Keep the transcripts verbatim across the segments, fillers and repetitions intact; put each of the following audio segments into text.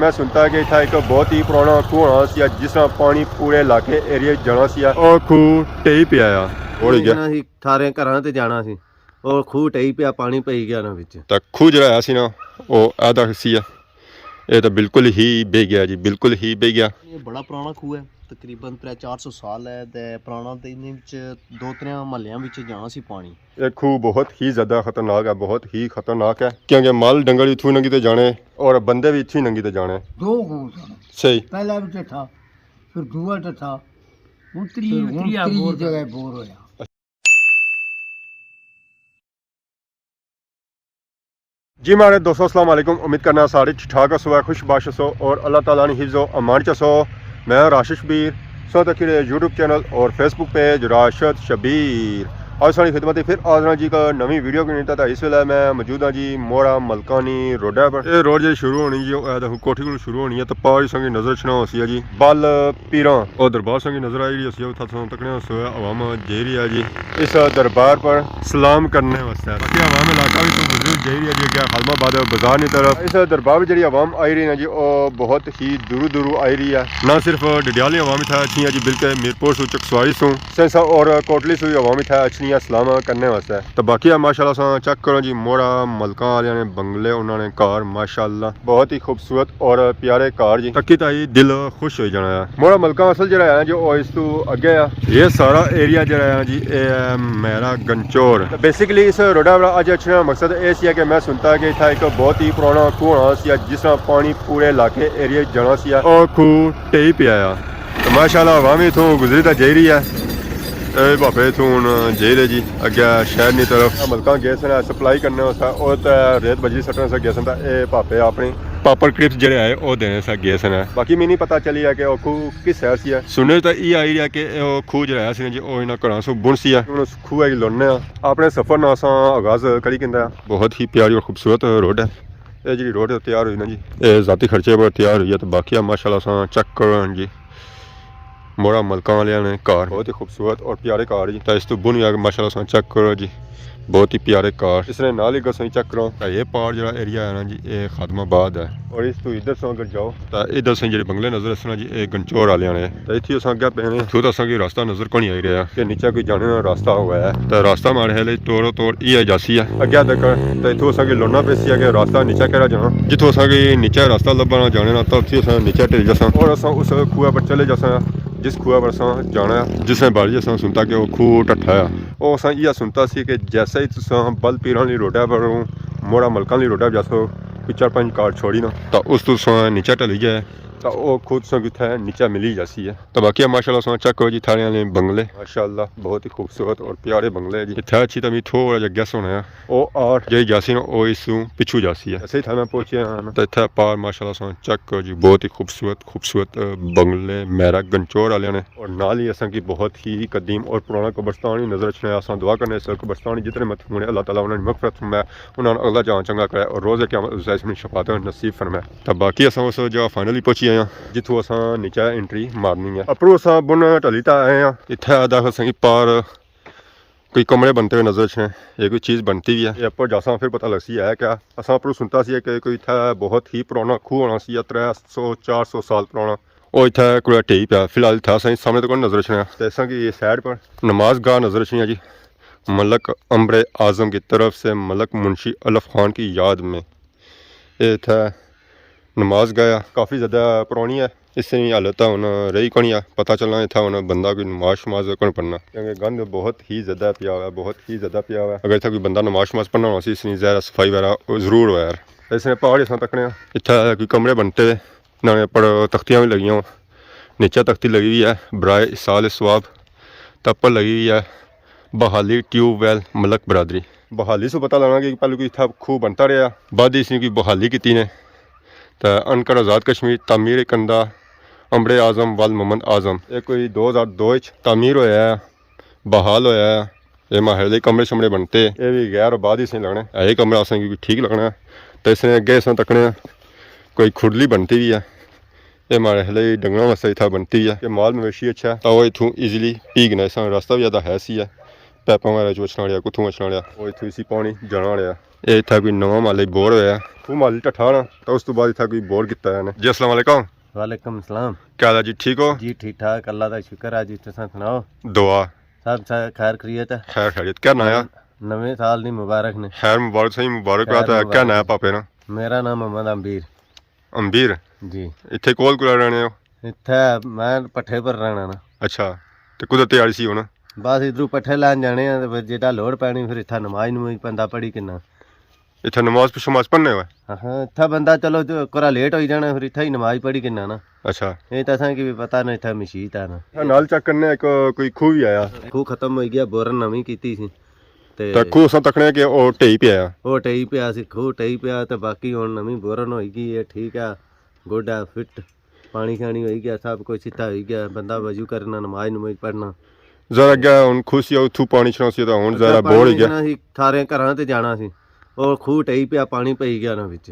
میں سنتا کہ اتھا ایک بہت ہی پرانا کھوہ ہونا سی، جس نا پانی پورے علاقے ایریے جانا سی۔ او کھوہ ٹہی پیا آ، اوڑ گیا۔ جانا سی، سارے گھراں تے جانا سی۔ او کھوہ ٹہی پیا، پانی پئی گیا نا وچ۔ تے کھوہ جڑا ہے سی نا، او آدھا سی۔ اے تے بالکل ہی بہی گیا جی، بالکل ہی بہی گیا۔ یہ بڑا پرانا کھوہ ہے، تقریباً ترے چار سو سال ہے، تے پرانا تے انہیں وچ دو ترے محلیاں وچ جانا سی پانی۔ یہ کھوہ بہت ہی زیادہ خطرناک ہے، بہت ہی خطرناک ہے، کیونکہ مال ڈنگر بھی اتھوں لنگھی تے جانے اور بندے بھی اتھوں لنگھی تے جانے۔ دو کھوہ سن۔ صحیح۔ پہلا بھی ٹٹھا، پھر دوجا ٹٹھا، ہن تری، پھر ہن تری تری بور جگہ بور ہویا۔ جی ماڑے دوستو، السلام علیکم۔ امید کرنا سارے ٹھیک ٹھاک ہسو، خوش باش ہسو اور اللہ تعالیٰ نے حفظ و امان چ ہسو۔ میں راشد شبیر، سو تک یوٹیوب چینل اور فیس بک پیج راشد شبیر۔ اج ساری خدمت پھر حاضر ہاں جی ایک نویں ویڈیو کے نال۔ تے اس ویلے میں موجود ہاں جی موڑا ملکانی روڈا پر۔ یہ روڈ جی شروع ہونی جی، اے دیکھو کوٹھی کو شروع ہونی ہے، تے پار ہی سنگی نظر اچھنا ہوسی ہے جی بل پیراں۔ اور دربار سنگی نظر آئی رہی ہوسی ہے، اتھا تساں تکنے ہوسو عوام جائی رہی ہے جی اس دربار پر سلام کرنے واسطے۔ باقی عوام علاقہ بھی تو گزری جائی رہی ہے جی، اگے خادم آباد بازار نی طرف۔ اس دربار وچ جڑی عوام آئی رہی نا جی، او بہت ہی دوروں دوروں آئی رہی ہے۔ نہ صرف ڈڈیال نی عوام اتھا اچھنی ہے جی، بلکہ میرپور سوں، چکسواری سوں، سنسا اور کوٹلی سوں بھی عوام اتھا اچھنی ہے سلام کرنے واسطے۔ تو باقی ہے ماشاءاللہ ساں چیک کرو جی، موڑا ملکاں والے نے بنگلے، انہاں نے گھر ماشاءاللہ بہت ہی خوبصورت اور پیارے گھر جی۔ تکی تائی دل خوش ہوئی جانا ہے۔ موڑا ملکاں اصل جڑا ہے جو او اس تو اگے ہے۔ یہ سارا ایریا جڑا ہے جی، اے ہے میرا گنچور۔ تو بیسیکلی اس روڈا پر اج اچھنے نا مقصد اے سی ہے کہ میں سنتا کہ اتھا ایک بہت ہی پرانا کھوہ ہونا سی، جس نا پانی پورے علاقے ایریا جانا سی۔ او کھوہ ٹہی پیا آ۔ تو ماشاءاللہ عوام اتھوں گزری تے جائی رہی ہے۔ اے بھاپے اتھوں ہن جائی رہے جی اگے شہر نی طرف۔ ملکاں گئے سن سپلائی کرنے واسطے، او تے ریت بجری سٹنے سے گئے سن، تے اے بھاپے اپنی پاپڑ کرپس جڑے آئے او دینے سے گئے سن۔ باقی میں نہیں پتہ چلی ہے کہ او کھوہ کس سائڈ سی ہے۔ سننے تے ای آئی رہیا کہ او کھوہ جڑا ہے سی نا جی، او انہاں گھراں سوں بن سی ہے۔ ہن اس کھوہ کی لونے آں، اپنے سفر نا اساں آغاز کری کندے آں۔ بہت ہی پیاری اور خوبصورت روڈ ہے۔ اے جڑی روڈ تیار ہوئی نا جی، اے ذاتی خرچے پر تیار ہوئی ہے، تو باقی ماشاءاللہ اساں چیک کرو جی۔ موڑا ملکاں والے نے گھر بہت ہی خوبصورت اور پیارے گھر جی۔ تے اس تو بن بھی ماشاءاللہ اساں چیک کرو جی، بہت ہی پیارے گھر۔ اس نے نال ہی اگر اساں چیک کرو تے یہ پار جڑا ایریا ہے نا جی، یہ خادم آباد ہے۔ اور اس تو ادھر سوں اگر جاؤ تے ادھر سوں جڑے بنگلے نظر اسنا جی، یہ گنچور والے نے۔ تے اتھی اساں اگے پینے، اتھوں تے اساں کی راستہ نظر کونی آئی رہیا کہ نیچے کوئی جانے نا راستہ ہوا ہے۔ تے راستہ ماڑے خیال توڑو توڑ یہ جاسی ہے۔ اگے تک تے اتھوں اساں کی لونا پیسی ہے کہ راستہ نیچے کیڑا جانا۔ جتھوں اساں کی نیچے راستہ لبھنا جانے نا، تے اتھی اساں نیچے ٹل جاساں اور اساں اس کھوہ پر چلے جاساں، جس کھوہ پر اساں جانا ہے۔ جس نے بارے اساں سنتا کہ وہ کھوہ ٹٹھا ہے۔ او اساں یہ سنتا سی کہ جیسا ہی تساں بل پیراں والی روڈا پر ہو، موڑا ملکاں والی روڈا پر جاسو، کوئی چار پنج گھر چھوڑی نا، تے اس تو تساں نیچے ٹلی جائے، تے او کھوہ تساں کی اتھے نیچے ملی جاسی ہے۔ تے باقی ماشاءاللہ تساں چیک کرو جی، تھاڑے والے بنگلے ماشاءاللہ بہت ہی خوبصورت اور پیارے بنگلے جی۔ اتھے اچھی تے میں تھوڑا جہا گیس ہونا ہے، او آرٹ جہی جاسی نا، او اس سوں پچھو جاسی ہے۔ ایسے ہی تھا میں پہنچے ہاں نا۔ تے اتھے پار ماشاءاللہ تساں چیک کرو جی، بہت ہی خوبصورت، خوبصورت، اہ، بنگلے میرا گنچور والے نے۔ اور نال ہی اساں کی بہت ہی قدیم اور پرانا قبرستان ہی نظر اچھنا ہے۔ اساں دعا کرنے اس قبرستان ہی جتنے مت ہونے، اللہ تعالیٰ انہاں نی مغفرت فرمائے، انہاں نوں اگلا جہان چنگا کرے اور روز قیامت اس عظیم شفاعت نصیب فرمائے۔ تے باقی اساں اس جگہ فائنلی پہنچی آئے ہاں، جتھوں اساں نیچے انٹری مارنی ہے۔ اپروں اساں بن ٹلی تے آئے ہاں، اتھے آدھا اساں کی پار کوئی کمرے بنتے ہوئے نظر اچھنے، یہ کوئی چیز بنتی بھی ہے۔ یہ اپر جاساں پھر پتہ لگسی ہے کیا۔ اساں اپروں سنتا سی کہ کوئی اتھے بہت ہی پرانا کھوہ ہونا سی، ترے سو چار سو سال پرانا۔ او اتھے کوئی ٹھیک پیا، فی الحال اتھے اساں سامنے تو کوئی نظر اچھنا۔ تے اساں کی یہ سائیڈ پر نماز گاہ نظر اچھنی ہے جی، ملک امبر اعظم کی طرف سے ملک منشی الف خان کی یاد میں۔ یہ اتھے نماز گاہ کافی زیادہ پرانی ہے، اس نی حالت ہن رہی کونی ہے، پتہ چلنا اتھا ہن بندہ کوئی نماز شماز کون پڑھنا، کیونکہ گند بہت ہی زیادہ پیا ہوا ہے، بہت ہی زیادہ پیا ہوا ہے۔ اگر اتھا کوئی بندہ نماز شماز پڑھنا ہونا سی، اس نی ظاہر ہے صفائی وغیرہ ضرور ہوا یار۔ اس نے پہاڑ اساں تکنے آں، اتھا کوئی کمرے بنتے ہوئے، انہاں نے اپر تختیاں بھی لگیاں، نیچے تختی لگی ہوئی ہے برائے ایصال ثواب، تے اپر لگی ہوئی ہے بحالی ٹیوب ویل ملک برادری۔ بحالی سوں پتہ لگنا کہ پہلے کوئی اتھا کھوہ بنتا رہیا، بعد اس نے کوئی بحالی کیتی نے، تے انکر آزاد کشمیر تعمیر کندہ امبر اعظم ول محمد اعظم۔ یہ کوئی دو ہزار دو وچ تعمیر ہویا ہے، بحال ہویا ہے۔ یہ ماحلے کمرے شمرے بنتے، یہ بھی غیر آباد ہی سے لگنے۔ یہ کمرہ اساں کی ٹھیک لگنا ہے۔ تے اس نے اگے اساں تکنے آں، کوئی کھڑلی بنتی بھی ہے۔ یہ ماڑے خیال ڈنگراں واسطے اتھا بنتی ہے کہ مال مویشی اچھا ہے، تاں وہ اتھوں ایزیلی پی گنا۔ اس راستہ بھی زیادہ ہے سی ہے، پیپاں وغیرہ چوں اچھنا رہیا، کتھوں اچھنا رہیا، او اتھوں اسی پانی جانا رہیا۔ اے اتھا کوئی نواں محلہ بور ہویا۔ او محلہ ٹھٹھا نا، تاں اس تو بعد اتھا کوئی بور کیتا ہے نے۔ جی، السلام علیکم۔ وعلیکم السلام۔ کیا حال ہے جی، ٹھیک ہو؟ جی، ٹھیک ٹھاک، اللہ دا شکر ہے جی، تساں سناؤ؟ دعا۔ سب سا-، خیر خیریت ہے؟ خیر خیریت۔ کیا ناں ہے؟ نویں سال دی مبارک نے۔ خیر مبارک، صحیح مبارک ہو۔ خیر تے کیا مبارک۔ ناں ہے پاپے نا؟ میرا ناں محمد امبیر۔ امبیر؟ جی۔ اتھے کول کول رہنے ہو؟ اتھے میں پٹھے پر رہنا نا۔ اچھا، تے کدھر تیاری سی ہن؟ بس ادھروں پٹھے لین جانے آں تے پھر جیڑا لوڑ پینی پھر اتھا نماز نماز پندا پڑھی کناں۔ اتھا نماز پچھو نماز پڑھنے ہوئے؟ ہاں، اتھا بندہ چلو جو کرا لیٹ ہوئی جانا پھر اتھا ہی نماز پڑھی کناں نا۔ اچھا۔ اے تے اساں کی بھی پتہ نہ اتھا مشیت ہے نا۔ ہاں، نال چیک کرنے ایک کوئی کھوہ بھی آیا۔ کھوہ ختم ہوئی گیا، بورن نویں کیتی سی۔ تے تے کھوہ اساں تکنے کہ او ٹہی پیا۔ او ٹہی پیا سی، کھوہ ٹہی پیا تے باقی ہن نویں بورن ہوئی گئی ہے، ٹھیک ہے، گڈ ہے، فٹ۔ پانی شانی ہوئی گیا، سب کچھ اتھا ہوئی گیا، بندہ وضو کرنا، نماز نماز پڑھنا۔ ذرا اگے ہن کھوہ سی اتھوں پانی اچھنا سی تے ہن ذرا بور ہوئی گیا۔ اچھا، پانی اچھنا سی، سارے گھراں تے جانا سی۔ او کھوہ ٹہی پیا، پانی پئی گیا نا وچ۔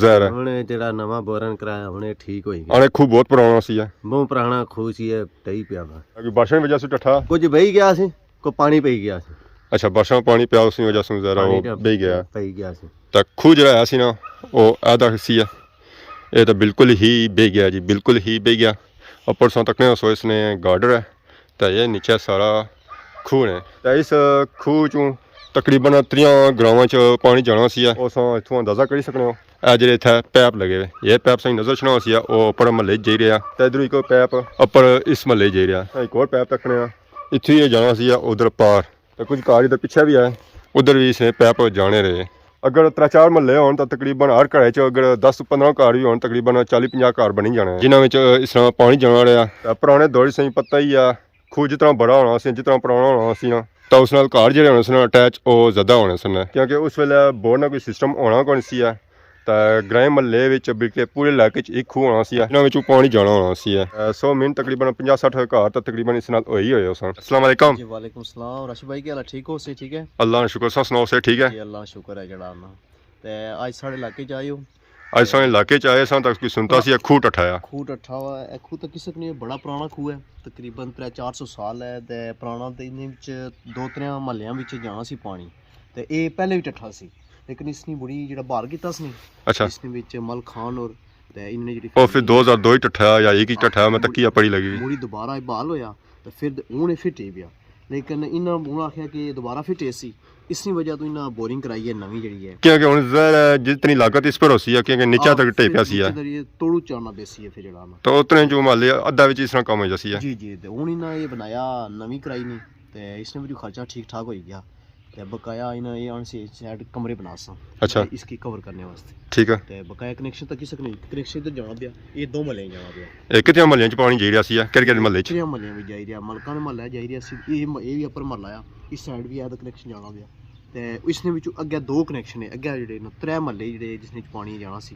ذرا۔ ہن اے جیڑا نواں بورن کرایا، ہن اے ٹھیک ہوئی گیا۔ ہن اے کھوہ بہت پرانا سی ہے۔ بہت پرانا کھوہ سی، اے ٹہی پیا نا۔ اگے بارشاں دی وجہ سے ٹھٹھا؟ کچھ بہی گیا سی۔ کو پانی پئی گیا سی۔ اچھا، برساں پانی پیا، اس نی وجہ سوں ذرا پانی او ٹپ بہی گیا۔ پئی گیا سی۔ تے کھوہ جیڑا ہے سی نا، او آدھا سی ہے۔ اے تے بالکل ہی بہی گیا جی، بالکل ہی بہی گیا۔ اپر ساں تکنے سو اس نے گارڈر ہے، تے اے نیچے سارا کھوہ نے۔ تے اس کھوہ چوں تقریباً تریاں گراواں چ پانی جانا سی ہے۔ او ساں اتھوں اندازہ کری سکنے ہو۔ اے جیڑے اتھے پیپ لگے ہوئے، اے پیپ ساں نظر اچھنا ہوسی ہے، او اپر محلے چ جائی رہیا۔ تے ادھروں ایک پیپ اپر اس محلے چ جائی رہیا۔ ایک اور پیپ تکنے آں۔ اتھوں ہی جانا سی ادھر پار۔ تے کچھ گھر ادھر پچھے بھی ہے، ادھر بھی اس نے پیپ جانے رہے۔ اگر ترے چار محلے ہون تاں تقریباً ہر گھرے چ اگر دس پندرہ گھر بھی ہون، تقریباً چالی پنجاہ گھر بنی جانے، جنہاں وچ اس طرح پانی جانا رہیا۔ تے پرانے دور وچ ساں پتہ ہی ہے، کھوہ جتنا بڑا ہونا سی، جتنا پرانا ہونا سی نا، تاں اس نال گھر جیڑے ہونے سن اٹیچ، او زیادہ ہونے سن۔ کیونکہ اس ویلے بور نا کوئی سسٹم ہونا کوئی سی ہے۔ تے گرائیں محلے وچ بلکہ پورے علاقے چ ایک کھوہ ہونا سی، انہاں وچوں پانی جانا ہونا سی۔ اے، سو مین تقریباً پنجاہ سٹھ گھر تے تقریباً اس نال ہوئی ہوئے ہوسن۔ السلام علیکم۔ جی، وعلیکم السلام۔ راشد بھائی، کیا حال ہے؟ ٹھیک ہو؟ صحت ٹھیک ہے؟ اللہ نا شکر، تساں سناؤ، صحت ٹھیک ہے؟ جی، اللہ نا شکر ہے جیڑا نا۔ تے اج ساڑے علاقے چ آئے ہو؟ اج ساڑے علاقے چ آئے ساں تاں کوئی سنتا سی، اے کھوہ ٹٹھا ہے۔ کھوہ ٹٹھا ہوا ہے، اے کھوہ تاں کسے کنی بڑا پرانا کھوہ ہے، تقریباً ترے چار سو سال ہے، تے پرانا تے انہیں وچ دو ترے محلیاں وچ جانا سی پانی۔ تے اے پہلے وی ٹٹھا سی، لیکن اس نی بڑی جیڑا بحال کیتا سی نی، اچھا۔ اس نے وچ ملک خان اور تے انہاں نے جیڑی او پھر فیملی دو ہزار دو ہی ٹٹھا یا ایک ہی ٹٹھا، میں مڑ-، تکی آ پڑی لگی۔ مڑی دوبارہ اے بحال ہویا تے پھر د-، ہن اے فٹ ہی پیا۔ لیکن انہاں ہن آکھیا کہ دوبارہ فٹ اے سی، اس نی وجہ تو انہاں بورنگ کرائی ہے نویں جیڑی ہے۔ کیونکہ ہن ظاہر ہے جتنی لاگت اس پر ہوسی ہے، کیونکہ نیچے آ، تک ٹے پھر پیا سی ہے۔ نیچے تک یہ توڑو چڑھنا پیسی ہے پھر جیڑا نا۔ تو اتنے جو محلے ادھا وچ اس طرح کم ہو جاسی ہے۔ جی، جی، تے ہن انہاں اے بنایا نویں کرائی نی، تے اس نے وی خرچہ ٹھیک ٹھاک ہوئی گیا۔ تے بقایا انہاں اے آن سی سائڈ کمرے بناساں۔ اچھا۔ تے اس کی کور کرنے واسطے۔ ٹھیک ہے۔ تے بقایا کنیکشن تک کسے کنی، کنیکشن ادھر جانا پیا، اے دو محلے جانا پیا۔ اے کتنے محلیاں چ پانی جائی رہیا سی، کہڑے کہڑے محلے چ؟ تریاں محلیاں وچ جائی رہیا، ملکاں نے محلہ جائی رہیا سی، اے م-، اے وی اپر محلہ آ، اس سائڈ وی آ تے کنیکشن جانا پیا۔ تے اس نے وچوں اگے دو کنیکشن ہے، اگے جیڑے نا ترے محلے جیڑے جس نے وچ پانی جانا سی۔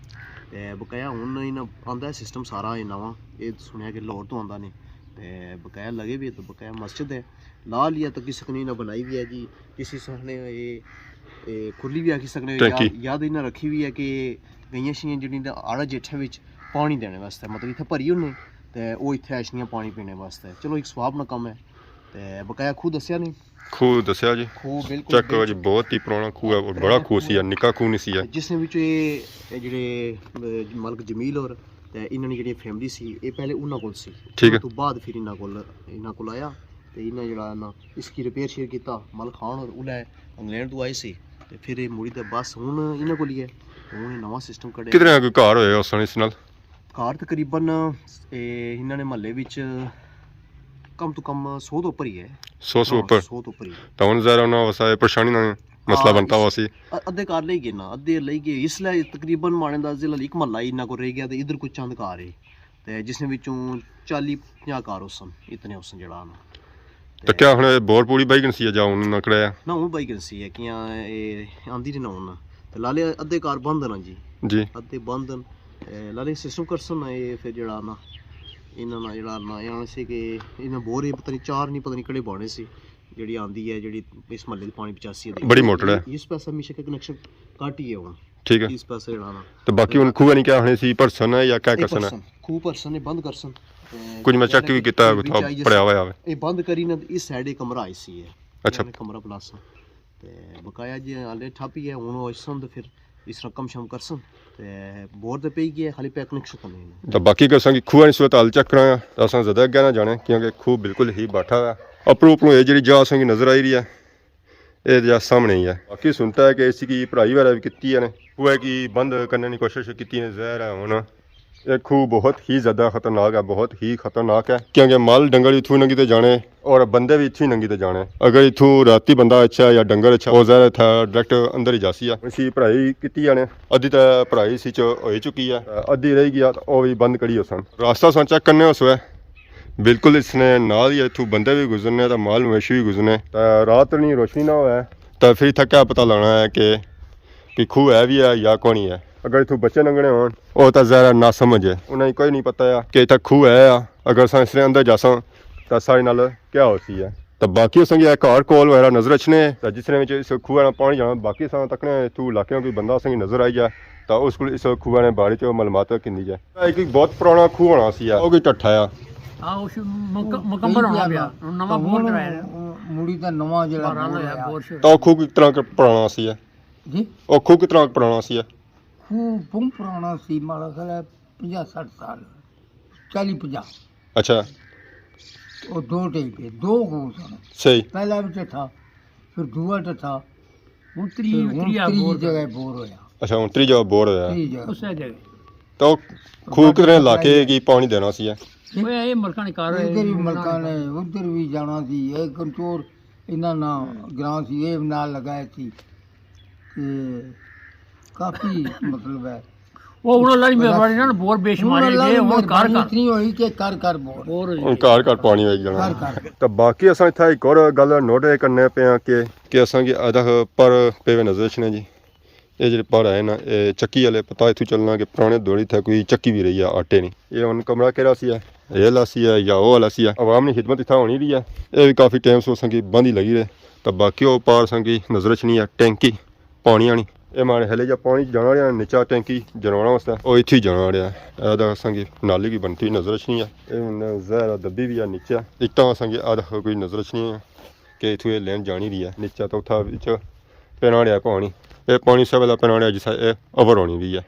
تے بقایا ہن انہاں آندا ہے سسٹم سارا اے نواں، اے سنیا کہ لاہور تو آندا نے۔ تے بقایا لگے وی تے بقایا مسجد ہے۔ لا لیا تے کسے کنی نہ بنائی وی ہے جی، کسے سامنے اے، اے کھلی وی آکھی سکنے ہو، ٹینکی۔ یاد، یاد انہاں رکھی وی ہے کہ گئیاں شیاں جیڑی تے آڑا جیٹھے وچ پانی دینے واسطے، مطلب اتھے بھری ہونے تے او اتھے اشنیاں پانی پینے واسطے۔ چلو ایک ثواب نا کم ہے۔ تے بقایا کھوہ دسیا نہیں؟ کھوہ دسیا جی۔ کھوہ بالکل چیک کرو جی، بہت ہی پرانا کھوہ ہے اور بڑا کھوہ سی ہے، نکا کھوہ نہیں سی ہے۔ جس نے وچ اے، اے جیڑے، اے، ملک جمیل اور تے انہاں نے جیڑی فیملی سی، اے پہلے انہاں کول سی۔ ٹھیک ہے۔ انہاں تو بعد پھر انہاں کول، انہاں کول آیا۔ تے انہاں جیڑا نا اس کی ریپیئر شیئر کیتا، ملک خان اور الے انگلینڈ تو آئے سی، تے پھر اے مڑی تے بس ہن انہاں کول ہی ہے، ہن اے نواں سسٹم کڈھیا۔ کتنے کوئی گھر ہوئے اس نے اس نال؟ گھر تقریباً، اے، انہاں نے محلے وچ کم تو کم سو تو اوپر ہی ہے۔ سو سو ہاں، اوپر؟ سو تو اوپر ہی ہے۔ تاں ہن ظاہر انہاں واسطے پریشانی نا مسئلہ ہاں، بنتا اس ہوا سی۔ ا-، ادھے گھر لئی گئے نا، ادھے لئی گئے۔ اس لے تقریباً ماڑے اندازے نال ایک محلہ ہی انہاں کول رہ گیا تے ادھر کچھ چند گھر ہے۔ تے جس نے وچوں چالی پنجاہ گھر ہوسن، اتنے ہوسن جیڑا نا۔ تے کیا ہن بور پوری بائی کنسی ہے یا ہن نہ کڑایا؟ نہ، ہن بائی کنسی ہے، کیاں اے آندی نہیں نہ ہن۔ تے لالے ادھے گھر بند نا جی۔ جی۔ ادھے بند نا۔ اے لالے سسٹم کرسن نا، اے پھر جیڑا نا، انہاں نا جیڑا نا، اے آنے سے کہ انہاں بور ہی پتہ نہیں چار نہیں پتہ نہیں کڑے بانے سی، جیڑی آندی ہے، جیڑی اس محلے دی پانی پچاسی ہے۔ بڑی موٹر ہے۔ اس پاسے ہمیشہ کہ کنیکشن کٹ ہی ہے ہن۔ ٹھیک ہے۔ اس پاسے جیڑا نا۔ تے باقی ہن کھوہ نہیں کیا ہنے سی، بھرسن ہے یا کیا اے کرسن ہے؟ بھرسن، کھوہ بھرسن، اے بند کرسن۔ تے کجھ میں چیک وی کیتا ہے، اتھا پڑیا ہویا ہے۔ اے بند کری نا، تے اس سائیڈ اے کمرہ آئی سی ہے۔ اچھا۔ میں کمرہ پلاس ساں۔ تے بقایا جی حالے ٹھپ ہی ہے، ہن او اچھسن تے پھر اس طرح کم شم کرسن۔ تے بور تے پئی گیا، خالی پکنک شو کرنے نے۔ تے باقی اگر اساں کی کھوہ نی صورت حال چیک کرایا تے اساں زیادہ اگے نہ جانے، کیونکہ کھوہ بالکل ہی باٹھا ہے۔ اپروں اپروں اے جیڑی جا اساں کی نظر آئی رہی ہے، اے جا سامنے ہی ہے۔ باقی سنتا ہے کہ اس کی پڑھائی وغیرہ بھی کیتی ہے نے۔ کھوہ کی بند کرنے نی کوشش کیتی ہے، ظاہر ہے ہن اے کھوہ بہت ہی زیادہ خطرناک ہے، بہت ہی خطرناک ہے، کیونکہ مال ڈنگر اتھوں ننگی تے جانے اور بندے بھی اتھوں ننگی تے جانے۔ اگر اتھوں راتی بندہ اچھا یا ڈنگر اچھا، او ظاہر ہے تھا ڈائریکٹ اندر ہی جاسی ہے۔ اسی پڑھائی کیتی ہے نے، ادھی تے پڑھائی اسی چ ہوئی چکی ہے، ادھی رہی گیا تے او بھی بند کری ہوسن۔ راستہ اساں چیک کرنے ہوسوے، بالکل اس نے نال ہی اتھوں بندے بھی گزرنے تے مال مویشی بھی گزرنے۔ تے رات نی روشنی نہ ہوئے تے پھر اتھا کیا پتہ لانا ہے کہ کوئی کھوہ ہے بھی ہے یا کونی ہے۔ اگر اتھوں بچے لنگھنے ہون، او تاں ظاہر ہے ناسمجھ ہے، انہاں کی کوئی نہیں پتہ ہے کہ اتھا کھوہ ہے یا اگر اساں اس نے اندر جاساں تاں ساڑے نال کیا ہوسی ہے۔ تے باقی اساں کی اے گھر کول وغیرہ نظر اچھنے تے جس نے وچ اس کھوہ نا پانی جانا، باقی اساں تکنے اتھوں علاقے کوئی بندہ اساں کی نظر آئی جائے تاں اس کول اس کھوہ نے بارے چ معلومات گھندی جائے۔ اک، اک بہت پرانا کھوہ ہونا سی ہے، او کوئی ٹٹھا ہے۔ ہاں، اس مک-، مکمل ہونا پیا۔ ہن نواں بور کرایا ہے۔ مڑی تے نواں جیڑا بہرحال بور ہویا، ہویا۔ بور شور۔ تاں او کھوہ کتنا کُ پرانا سی ہے؟ جی؟ او کھوہ کتنا کُ پرانا سی ہے؟ کھوہ بہوں پرانا سی، ماڑا خیال ہے پنجاہ سٹھ سال، چالی پنجاہ۔ اچھا۔ او دو ٹہی پے، دو کھوہ سن۔ صحیح۔ پہلا بھی ٹٹھا، پھر دووا ٹٹھا، ہن تری، پھر ہن تری تری بور جگہ بور ہویا۔ اچھا، ہن تری جگہ بور ہویا۔ تری جگہ۔ اسے جگہ۔ تو کھوہ کتنے علاقے کی پانی دینا سی ہے؟ اوئے، اے ملکاں نے کار ہے۔ ادھر بھی ملکاں نے، ادھر بھی جانا سی، اے کنچور انہاں نا گراں سی، اے نال لگا سی۔ تے کافی مطلب ہے۔ او ہن اللہ دی مہربانی نال بور بے شمار ہن اللہ دی ہن گھر مہربانی گھر۔ اتنی ہوئی کہ گھر گھر بور۔ بور ہوئی۔ ہن گھر گھر پانی ہوئی جانا۔ گھر گھر۔ تے باقی اساں اتھا ایک اور گل نوٹ اے کرنے پے آں کہ، کہ اساں کی ادھ پر پے ہوئے نظر اچھنے جی۔ اے جیڑے پر ہے نا، اے چکی آلے، پتہ اتھوں چلنا کہ پرانے دور اتھا کوئی چکی بھی رہی ہے، آٹے نی۔ اے ہن کمرہ کیڑا سی ہے؟ اے آلا سی ہے یا او آلا سی ہے؟ عوام نی خدمت اتھا ہونی رہی ہے۔ اے بھی کافی ٹائم سو اساں کی بند ہی لگی رہے۔ تے باقی او پار اساں کی نظر اچھنی ہے ٹینکی پانی آنی۔ اے ماڑے ہیلے جا پانی جانا رہیا، نیچا ٹینکی جنوانا واسطے، او اتھی جانا رہیا۔ اے دا اساں کی نالی کی بنتی ہوئی نظر اچھنی ہے۔ اے ہن ظاہر ہے دبی بھی ہے نیچے۔ اتھاں اساں کی آدھا کوئی نظر اچھنی ہے کہ اتھوں اے لین جانی رہی ہے۔ نیچا تو اتھا وچ پینا رہیا پانی۔ اے پانی سب پہلا پینا رہیا جسا اے اوور ہونی رہی ہے۔